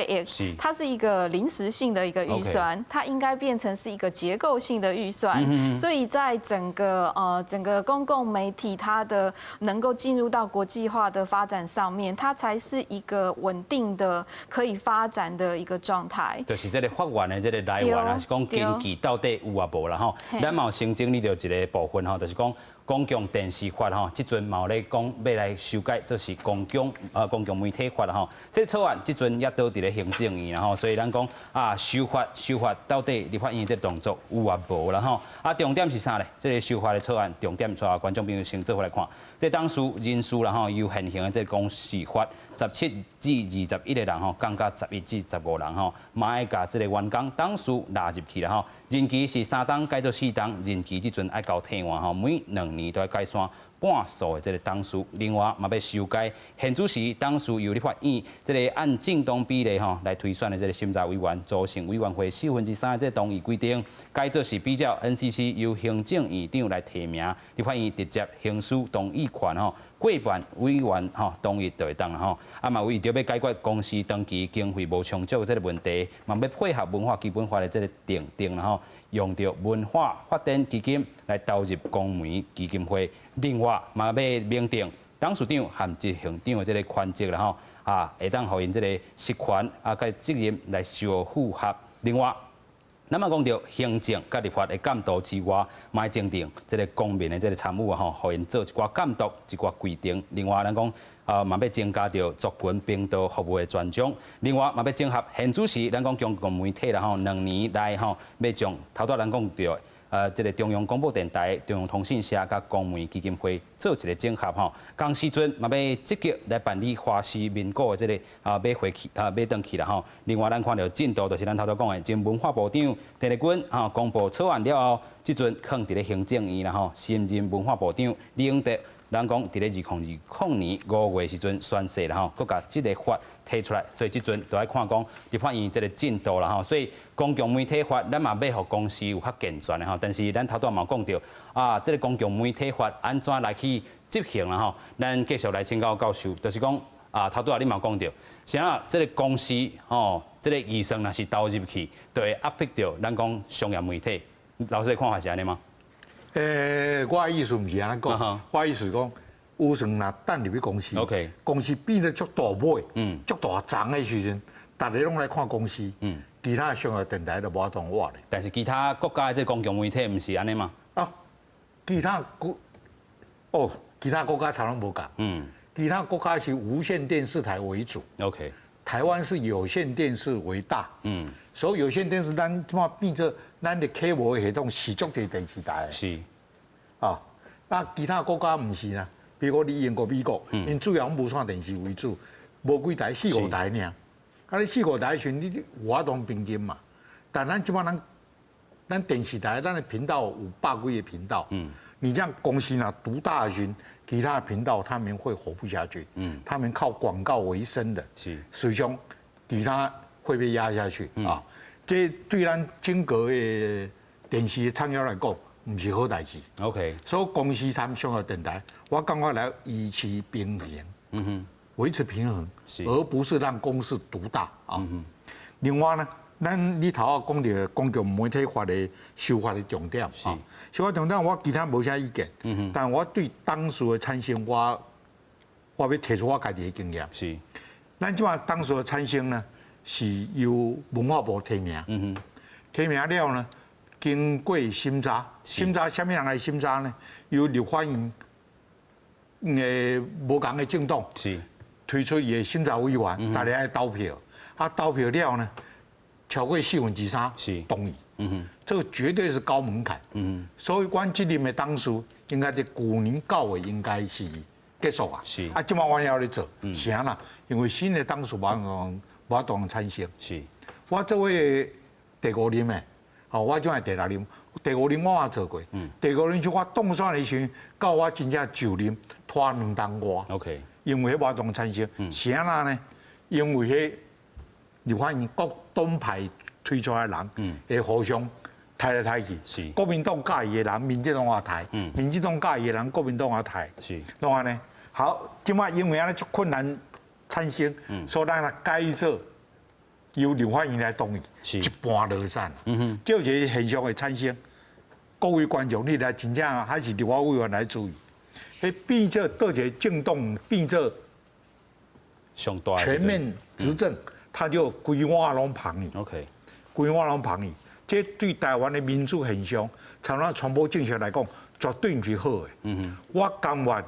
億，它是一個臨時性的一個預算，它應該變成是一個結構性的預算。所以在整個公共媒體它的能夠進入到國際化的發展上面，它才是一個穩定的可以發展的一個狀態。就是這個法源的這個來源，還是講經濟到底有抑無啦吼？咱嘛有先整理著一個部分吼，就是講。公共電視法吼，這陣嘛有咧講欲來修改，就是公共媒體法吼。這個草案這陣也都佇咧行政院吼，所以咱講啊修法修法到底立法院這個動作有抑無啦吼？啊，重點是啥咧？這個修法的草案重點，帶觀眾朋友先做伙來看。這董事人數啦吼，由現行的這個公視法17至21個人吼，降到11至15人吼，嘛愛共這個員工董事納入去啦吼。任期是3冬改做4冬，任期這陣愛交替換吼，每2年都愛改選半數的這個董事。另外嘛欲修改現主時董事由立法院這個按正當比例吼來推選的這個審查委員組成委員會3/4的這個同意規定，改做是比照 NCC 由行政院長來提名，立法院直接行使同意權吼。過半委員吼同意就會當吼，啊嘛為著欲解決公視長期經費無充足這個問題，嘛欲配合文化基本法的這個訂定啦吼，用著文化發展基金來投入公媒基金會。另外嘛欲明定董事長和執行長的這個權責啦吼，啊會當予𪜶這個實權啊佮責任來相符合。另外，咱嘛講著行政佮立法的監督之外，嘛愛增訂這個公民的這個參與吼，予𪜶做一寡監督、一寡規定。另外，咱講啊，嘛欲增加著族群頻道服務的專章。另外，嘛欲整合現主時，咱講公共媒體啦吼，2年內吼，欲將頭拄咱講著。這個中央廣播電臺、中央通訊社佮公媒基金會做一個整合吼。仝時陣嘛欲積極來辦理華視民股的這個啊買回去啊買轉去啦吼。另外，咱看著進度就是咱頭拄講的，前文化部長鄧麗君吼公布草案了後，這陣囥佇咧行政院啦吼，新任文化部長李永得，咱講佇咧2020年5月時陣宣誓啦吼，閣共這個法提出來，所以這陣就愛看講立法院這個進度啦吼。所以公共媒體法，咱嘛欲予公視有較健全的吼，但是咱頭拄嘛講著啊，這個公共媒體法按怎來去執行啦吼？咱繼續來請教教授，就是講啊，頭拄仔你嘛講著，啥這個公視吼，這個預算若是投入去，就會壓迫著咱講商業媒體。老師的看法是按呢嗎？我的意思毋是按呢講，我意思講，預算若擲入去公視，公視變得足大尾，足大叢的時陣，逐家攏來看公視，其他商業電台就無法度活咧。但是其他國家的這個公共媒體毋是按呢嗎？啊，其他國家差攏無仝。其他國家是無線電視台為主。 台灣是有線電視為大。所以有線電視咱這馬變做咱的啟播系統是足濟電視台。啊，那其他國家毋是啦，比如講你英國、美國，𪜶主要無線電視為主，無幾台四五台爾。啊，你四五台時，你有法度平均嘛？但咱這馬咱電視台，咱的頻道有百幾個頻道。你這樣公視若獨大的時，其他的頻道他們會活不下去。他們靠廣告為生的。所以講，其他會被壓下去啊。這對咱整個的電視產業來講，毋是好代誌。 所以公視參商業電台，我感覺來維持平衡。維持平衡，而不是讓公視獨大啊。另外呢，咱你頭仔講著公共媒體法的修法的重點啊，修法重點我其他無啥意見。但我對董事的產生，我欲提出我家己的經驗。咱這馬董事的產生呢，是由文化部提名。提名了呢，經過審查，審查啥物人來審查呢？由立法院的無仝的政黨推出伊的審查委員，大家來投票。啊，投票了呢，超過3/4同意。這個絕對是高門檻。所以，阮這任的董事應該佇舊年9月應該是結束啊。啊，這馬阮猶咧做，是按怎？因為新的董事無法度產生。我做伙第五任的，吼，我這馬第六任，第五任我也做過。第五任是我當選的時陣，到我真正就任拖2冬外。 因為彼無法度產生，是按怎呢？因為彼立法院各黨派推出來的人，會互相刣來刣去。國民黨佮意的人，民進黨也刣；民進黨佮意的人，國民黨也刣。攏按呢。好，這馬因為按呢足困難產生，所以咱來改做由立法院來同意，一半落散。這有一個現象會產生，各位觀眾，你來真正還是立法委員來注意。彼變做佗一個政黨變做全面執政，他就規碗攏捧伊。 規碗攏捧伊，這對台灣的民主現象，參咱傳播政策來講，絕對毋是好的。我甘願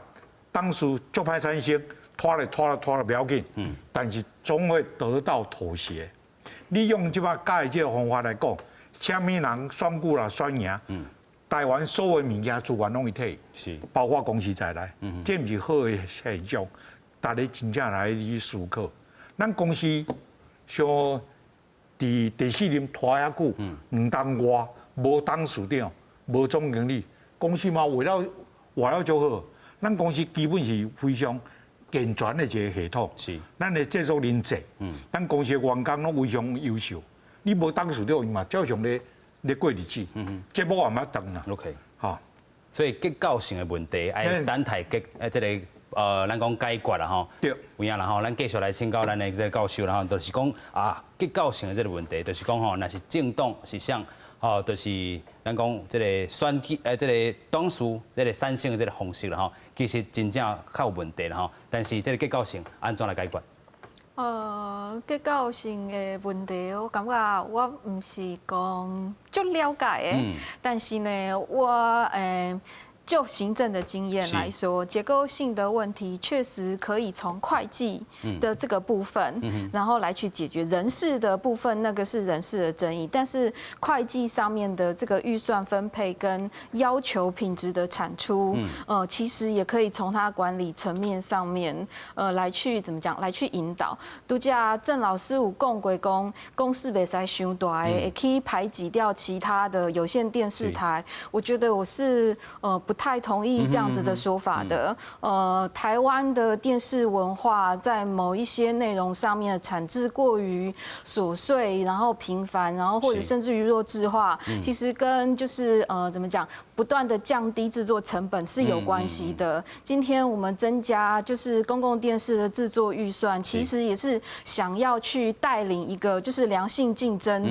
董事足歹產生，拖咧拖咧拖咧袂要緊，但是總會得到妥協。你用這擺改這個方法來講，啥物人選舉啦選贏，台灣所有物件資源攏會退，包括公視在內，這毋是好的現象。大家真正來去思考，咱公視像佇第四任拖遐久，兩冬外無董事長、無總經理，公司嘛為了活了足好。咱公司基本是非常健全的一個系統，咱的製作人濟，咱公司的員工攏非常優秀。你無董事長，伊嘛照常咧咧過日子，節目也毋斷啦。 OK，吼，所以結構性的問題愛等待結，這個咱講解決啦吼。有影啦吼，咱繼續來請教咱的這個教授啦吼，就是講啊，結構性的這個問題，就是講吼，若是政黨是啥，吼，就是咱講這個選舉，這個董事，這個產生的這個方式啦吼，其實真正較有問題啦吼。但是這個結構性按怎來解決？結構性的問題，我感覺我毋是講足了解的，但是呢，我就行政的經驗來說，結構性的問題確實可以從會計的這個部分，然後來去解決人事的部分，那個是人事的爭議。但是會計上面的這個預算分配跟要求品質的產出，其實也可以從他管理層面上面，來去怎麼講，來去引導。拄才鄭老師有講過講，公視袂使傷大，會去排擠掉其他的有線電視台。我覺得我是不太同意這樣子的說法的。台灣的電視文化在某一些內容上面的產製過於瑣碎，然後頻繁，然後或者甚至於弱智化，其實跟就是怎麼講，不斷的降低製作成本是有關係的。今天我們增加就是公共電視的製作預算，其實也是想要去帶領一個就是良性競爭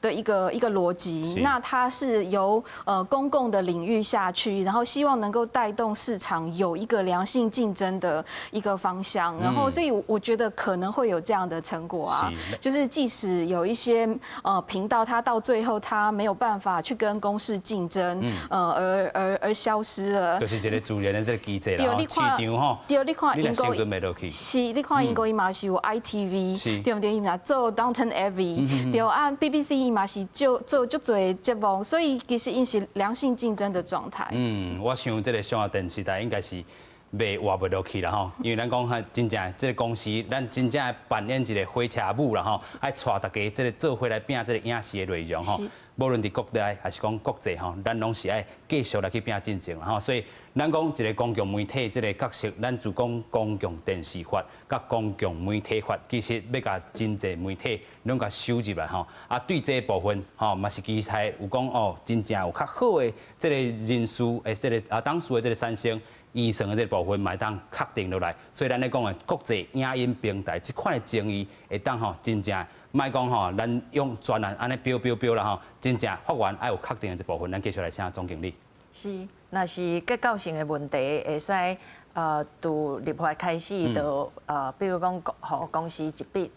的一個邏輯。那它是由公共的領域下去，然後希望能夠帶動市場有一個良性競爭的一個方向，然後所以我覺得可能會有這樣的成果啊，就是即使有一些頻道，它到最後它沒有辦法去跟公視競爭，而消失了，就是一個自然的這個機制啦，市場吼，對，你看英國，是，你看英國伊嘛是有 ITV，對毋對？伊嘛做 Downton Abbey，對啊，BBC 伊嘛是做做足濟節目，所以其實𪜶是良性競爭的狀態。嗯，我想這個雙和電視台應該是袂活袂落去啦吼，因為咱講較真正這個公司，咱真正扮演一個火車母啦吼，愛帶大家這個做伙來拼這個影視的內容吼。無論佇國內還是講國際吼，咱攏是愛繼續來去拼競爭啦吼。所以咱講一個公共媒體這個角色，咱就講公共電視法佮公共媒體法，其實欲共真濟媒體攏共收入來吼。啊，對這個部分吼，嘛是期待有講哦，真正有較好的這個人事的這個啊董事的這個產生。預算的這個部分嘛會當確定落來，所以咱咧講的國際影音平台這款的爭議會當吼真正莫講吼，咱用專案按呢標標標啦吼，真正法院愛有確定的這部分，咱繼續來請總經理。是，若是結構性的問題，會使佇立法開始就比如講，予公視一筆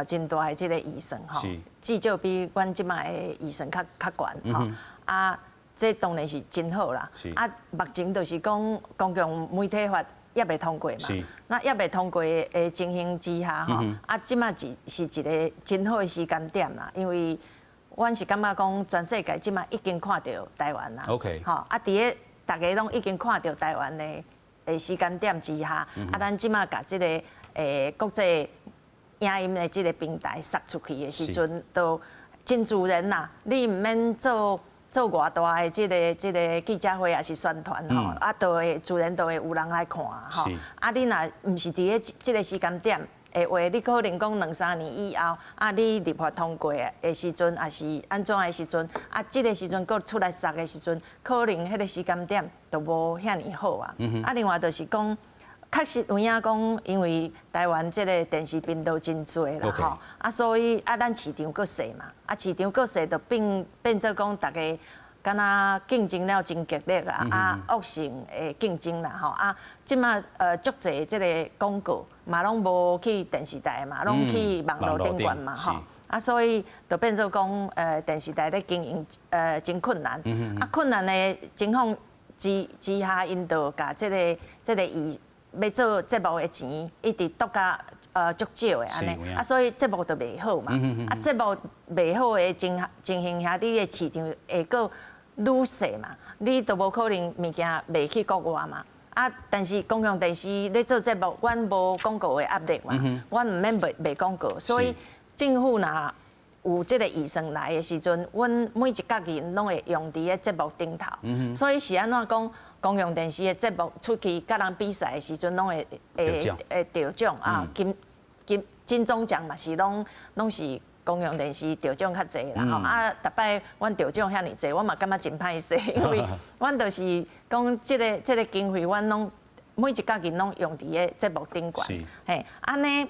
真大的這個預算吼，至少比阮這擺的預算較較懸吼啊。這當然是真好啦。啊，目前就是講公共媒體法猶未通過嘛。那猶未通過的情形之下吼，啊，這擺是是一個真好的時間點啦，因為阮是感覺講全世界這擺已經看著台灣啦。 吼，啊，佇咧大家攏已經看著台灣的的時間點之下，啊，咱這擺共這個國際影音的這個平台殺出去的時陣，都真自然啦。你毋免做做偌大的這個記者會，抑是宣傳吼，啊，都會自然都會有人來看吼。啊，你若毋是佇咧這個時間點的話，你可能講兩三年以後，啊，你立法通過的時陣，抑是按怎的時陣，啊，這個時陣閣出來殺的時陣，可能彼個時間點就無遐爾好啊。啊，另外就是講，確實有影講，因為台灣這個電視頻道真濟啦吼，啊，所以啊，咱市場閣細嘛，啊，市場閣細，就變變做講逐家敢若競爭了真激烈啦，啊，惡性的競爭啦吼，啊，這馬足濟這個廣告嘛攏無去電視台嘛，攏去網路頂懸嘛吼，啊，所以就變做講電視台咧經營真困難，啊，困難的情況。之之下，𪜶就共這個伊欲做節目的錢，一直剁甲足少的按呢，啊，所以節目就袂好嘛。啊，節目袂好的情形下，你的市場會閣愈細嘛，你都無可能物件賣去國外嘛。啊，但是公共電視咧做節目，阮無廣告的壓力嘛，阮毋免賣廣告，所以政府若有這個預算來的時陣，阮每一角銀攏會用佇咧節目頂頭。所以是按怎講，公共電視的節目出去佮人比賽的時陣，攏會得獎啊，金鐘獎嘛是攏是公共電視得獎較濟啦吼。啊，逐擺阮得獎遐爾濟，我嘛感覺真歹勢，因為阮就是講這個經費，阮攏每一角銀攏用佇咧節目頂懸，嘿，按呢。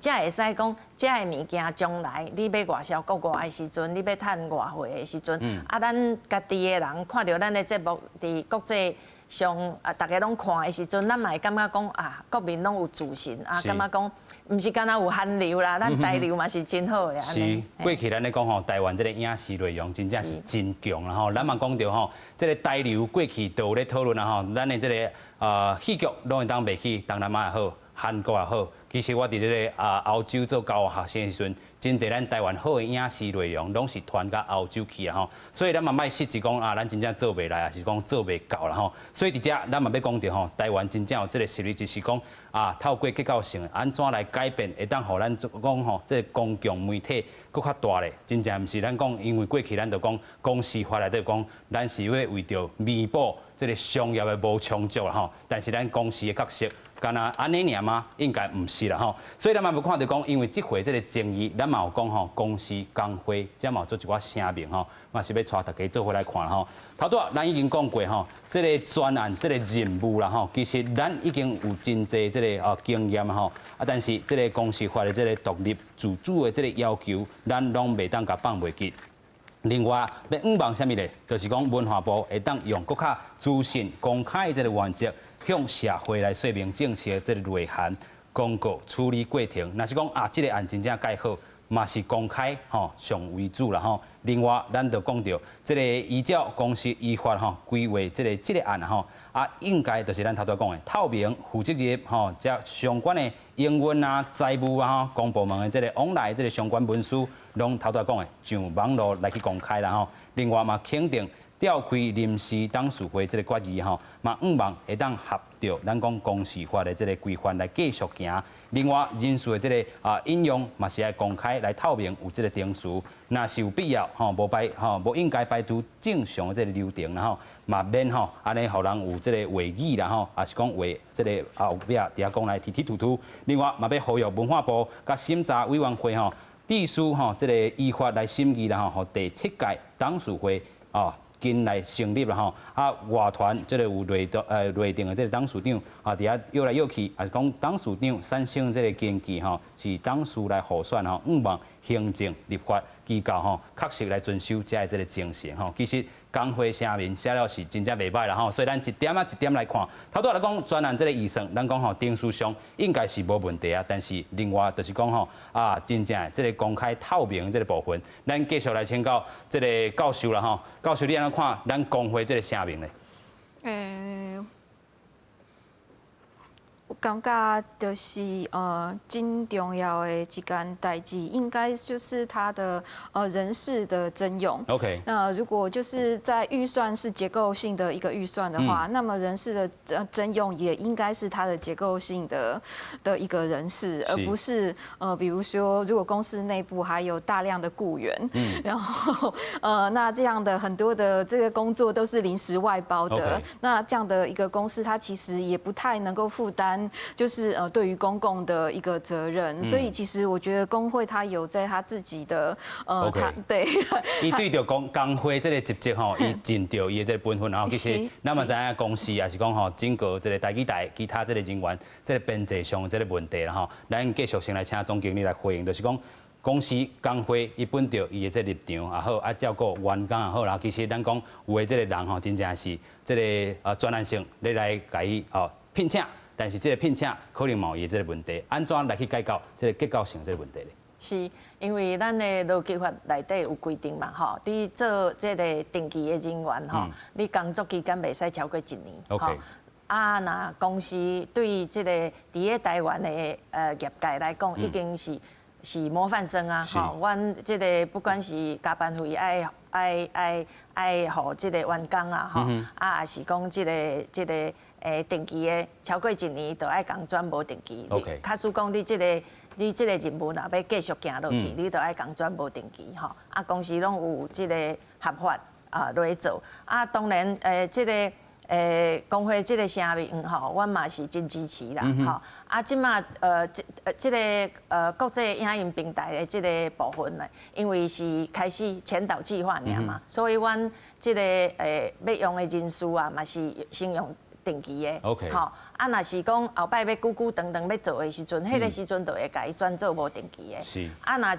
才會使講，這个物件將來你欲外銷國外的時陣，你欲趁外匯的時陣，啊，咱家己的人看著咱的節目佇國際上啊，逐家攏看的時陣，咱嘛會感覺講啊，國民攏有自信啊，感覺講毋是干焦有韓流啦，咱台流嘛是真好的。是，過去咱咧講吼，台灣這個影視內容真正是真強啦吼。咱嘛講著吼，這個台流過去都有咧討論啦吼，咱的這個戲劇攏會當賣去東南亞也好，韓國也好。其實我佇這個歐洲做交換學生的時陣，真濟咱台灣好的影視內容，攏是傳到歐洲去啊吼。所以咱嘛莫失志講啊，咱真正做袂來，抑是講做袂到啦吼。所以佇遮咱嘛欲講著吼，台灣真正有這個實力，就是講啊，透過結構性按怎來改變，會當予咱講吼，這個公共媒體閣較大咧。真正毋是咱講，因為過去咱就講公視法內底講，咱是欲為著彌補這個商業的無充足啦吼。但是咱公視的角色，敢若按呢爾嗎？應該毋是啦吼。所以咱嘛欲看著講，因為這回這個爭議，咱嘛有講吼，公視工會遮嘛有做一寡聲明吼，嘛是欲帶大家做伙來看吼。頭拄仔咱已經講過吼，這個專案這個任務啦吼，其實咱已經有真濟這個經驗吼，啊，但是這個公視法的這個獨立自主的這個要求，咱攏袂當共放袂記。另外，欲向望啥物咧？就是講文化部會當用閣較資訊公開的這個原則，向社會來說明政策這個內涵、公告處理過程。若是講啊，這個案真正蓋好，嘛是公開吼上為主啦吼。另外，咱就講著這個依照公視依法吼規劃這個案吼，啊，應該就是咱頭拄講的透明、負責任吼，遮相關的營運啊、財務啊、公部門的這個往來這個相關文書，攏頭拄講的上網路來去公開啦吼。另外嘛，肯定調開臨時董事會這個決議吼，嘛向望會當合著咱講公視法的這個規範來繼續行。另外，人事的這個引用嘛是愛公開來透明，有這個程序，若是有必要吼，無排吼，無應該排除正常的這個流程啦吼，嘛免吼按呢予人有這個懷疑啦吼，抑是講話這個後壁佇遐講來提提吐吐。另外嘛欲呼籲文化部佮審查委員會吼，必須吼這個依法來審議啦吼，予第七屆董事會哦緊來成立啦吼，啊外傳這個有內定的這個董事長啊，佇遐搖來搖去，抑是講董事長產生這個根據吼，是董事來互選吼，向望行政立法機構吼，確實來遵守遮的這個精神吼。其實工會聲明寫了是真正袂䆀啦吼，所以咱一點仔一點來看。頭拄來講專案這個預算，咱講吼程序上應該是無問題啊，但是另外就是講吼啊，真正這個公開透明這個部分，咱繼續來請教這個教授啦吼。教授你按怎看咱工會這個聲明咧？我感覺就是真重要的一件代誌，應該就是他的人事的徵用。 那如果就是在預算是結構性的一個預算的話，那麼人事的徵用也應該是他的結構性的一個人事，而不是比如說如果公司內部還有大量的僱員，然後那這樣的很多的這個工作都是臨時外包的，那這樣的一個公司，它其實也不太能夠負擔。就是對於公共的一個責任，所以其實我覺得工會他有在他自己的他對。伊對著工會這個職責吼，伊盡著伊的這個本分，然後其實咱嘛知影公司也是講吼，整個這個台語台其他這個人員這個編制上的這個問題啦吼，咱繼續先來請總經理來回應，就是講公司工會伊本著伊的這個立場也好，啊照顧員工也好啦，其實咱講有的這個人吼，真正是這個專案性你來共伊吼聘請。但是這個聘請可能嘛有伊這個問題，按怎來去解決這個結構性這個問題咧？是，因為咱的勞基法內底有規定嘛，吼，你做這个定期的人員吼，你工作期間袂使超過一年。 啊，若公司對這个佇咧台灣的業界來講，已經是模範生啊！吼，阮這个不管是加班費愛予這个員工啊，吼，啊，抑是講這个定期的超過一年，就愛共轉無定期。假使講你這个任務若欲繼續行落去，你就愛共轉無定期吼。啊，公司攏有這个合法啊來做。啊，當然這个工會這个聲明吼，阮嘛是真支持啦吼。啊，這馬這个國際影音平台的這个部分呢，因為是開始前導計劃爾嘛，所以阮這个欲用的人事啊，嘛是先用定期的。 吼，啊，若是講後擺欲久久長長欲做的時陣，彼个時陣就會共伊轉做無定期的。啊，若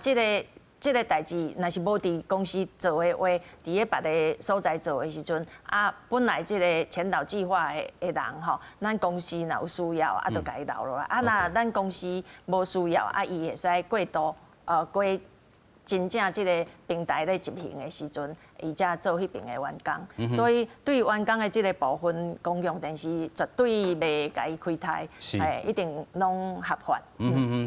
這个代誌若是無佇公司做的話，佇咧別个所在做的時陣，啊，本來這个前導計劃的人吼，咱公司若有需要，啊，就共伊留落來。啊，若咱公司無需要，啊，伊會使過渡，過真正這个平台咧執行的時陣，伊才做彼爿的員工。所以對員工的這个部分，公共電視絕對袂共伊虧待，一定攏合法。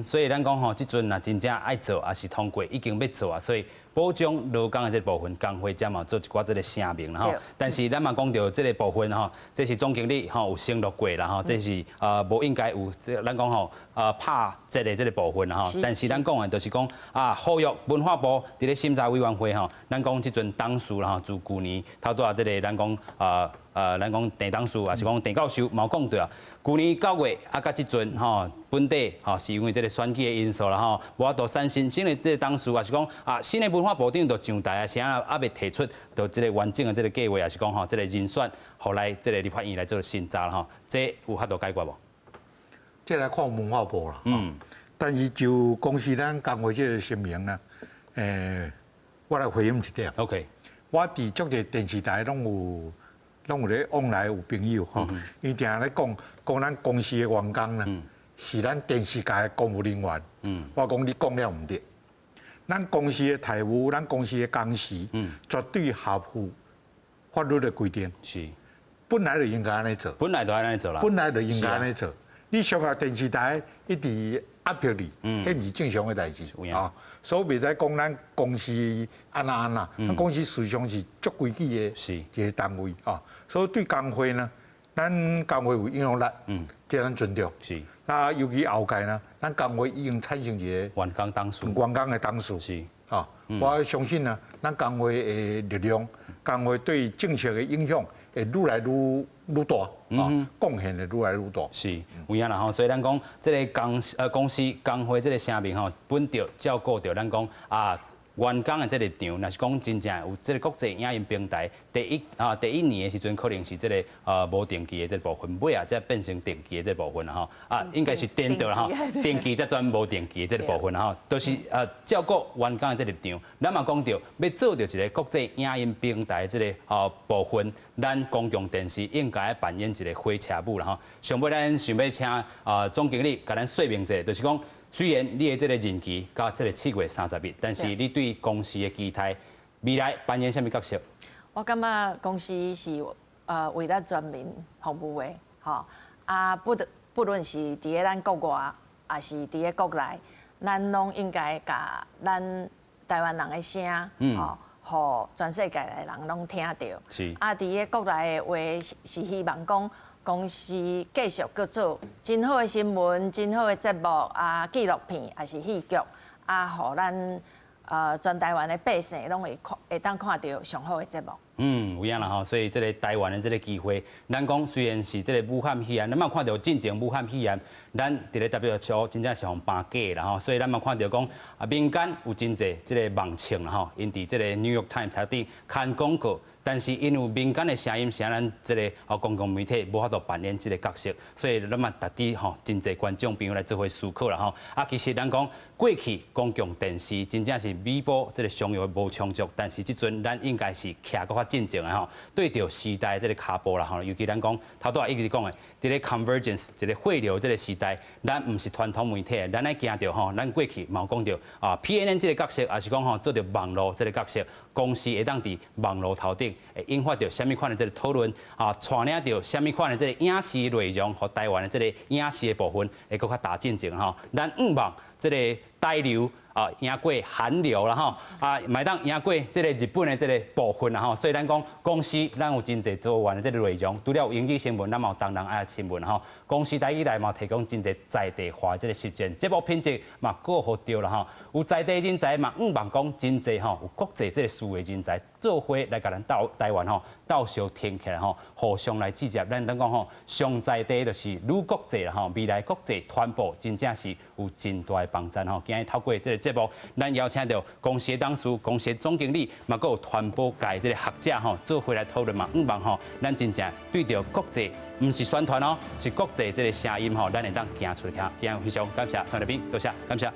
所以咱講吼，這陣若真正愛做，抑是通過已經欲做啊，所以保障勞工的這个部分，工會才嘛做一寡這个聲明啦吼。但是咱嘛講著這个部分吼，這是總經理吼有承諾過啦吼，這是無應該有這咱講吼拍折的這个部分啦吼。但是咱講的就是講啊，呼籲文化部佇咧審查委員會吼，咱講這陣董事啦吼，自舊年頭拄仔這个咱講咱講鄭董事，抑是講鄭教授，嘛有講著啊。舊年9月啊，到這陣吼，本底吼是因為這个選舉的因素啦吼，無法度產生新的這个董事，抑是講啊，新的文化部長就上台啊，啥啊猶未提出著這个完整的這个計劃，抑是講吼這个人選，予來這个立法院來做審查啦吼，這有法度解決無？這來看文化部啦。但是就公視咱工會這个聲明呢，我來回應一點。 我佇足濟電視台攏有咧往來有朋友吼，伊定咧講講咱公司的員工呢，是咱電視界的公務人員。我講你講了毋對，咱公司的待遇，咱公司的工時，絕對合乎法律的規定。本來就應該按呢做。本來就按呢做啦。本來就應該按呢做。你商業電視台一直壓迫你，彼毋是正常的代誌啊。所以袂使講咱公司按怎按怎，咱公司事實上是足規矩的一個單位啊。所以對工會呢，咱工會有影響力，這咱尊重。那尤其後屆呢，咱工會已經產生一個員工董事，員工的董事。啊，我相信呢，咱工會的力量，工會對政策的影響會愈來愈大，啊，貢獻會愈來愈大。是，有影啦吼，所以咱講這个公司工會這个聲明吼，本著照顧著咱講啊。員工的這个立場，若是講真正有這个國際影音平台，第一年的時陣可能是這个無定期的這个部分，尾仔才變成定期的這个部分啦吼。啊，應該是顛倒啦吼，定期才轉無定期的這个部分啦吼，都是照顧員工的這个立場。咱嘛講著欲做著一个國際影音平台的這个部分，咱公共電視應該扮演一个火車母啦吼。上尾咱想欲請總經理共咱說明一下，就是講。雖然你的這个任期到這个7月30日，但是你對公司的期待，未來扮演啥物角色？我感覺公司是為咱全民服務的，吼啊不論是佇咧咱國外，抑是佇咧國內，咱攏應該共咱台灣人的聲，吼，予全世界的人攏聽著。啊，佇咧國內的話是希望講。公司繼續閣做真好的新聞、真好的節目啊，紀錄片抑是戲劇啊，予咱全台灣的百姓攏會看，會當看著上好的節目。有影啦吼，所以這个台灣的這个機會，咱講雖然是這个武漢肺炎，咱嘛看著進前武漢肺炎，咱佇咧 WHO 真正是予搬假啦吼，所以咱嘛看著講啊，民間有真濟這个網衝啦吼，𪜶佇這个 New York Times 冊頂刊廣告。但是因為民間的聲音，是咱這个公共媒體無法度扮演這个角色，所以咱嘛值得吼真濟觀眾朋友來做伙思考啦吼。啊，其實咱講過去公共電視真正是彌補這个商業無充足，但是這陣咱應該是徛閣較較進前的吼，對著時代這个跤步啦吼，尤其咱講頭拄仔一直講的，佇咧 convergence 一个匯流這个時代，咱毋是傳統媒體，咱愛行著吼，咱過去嘛有講著啊，PNN 這个角色，抑是講吼做著網路這个角色，公視會當佇網路頭頂會引發著啥物款的這个討論啊，帶領著啥物款的這个影視內容，予台灣的這个影視的部分會閣較大進前吼。咱向望這个台流啊，贏過韓流啦吼，啊，嘛會當贏過這个日本的這个部分啦吼。所以咱講公視，咱有真濟多元的這个內容，除了有英語新聞，咱嘛有東南亞新聞吼。公視台語內嘛提供真濟在地化這个實踐，節目品質嘛顧予著啦吼。有在地人才嘛，向望講真濟吼，有國際這个思維人才做伙來共咱鬥台灣吼鬥相挺起來吼，互相來支持。咱等講吼，上在地就是愈國際啦吼，未來國際傳播真正是有真大的幫助吼。今日透過這个節目，咱邀請著公視董事、公視總經理，嘛閣有傳播界這个學者吼，做伙來討論嘛。向望吼，咱真正對著國際，毋是宣傳哦，是國際這个聲音吼，咱會當行出去。今日非常感謝三來賓，多謝，感謝。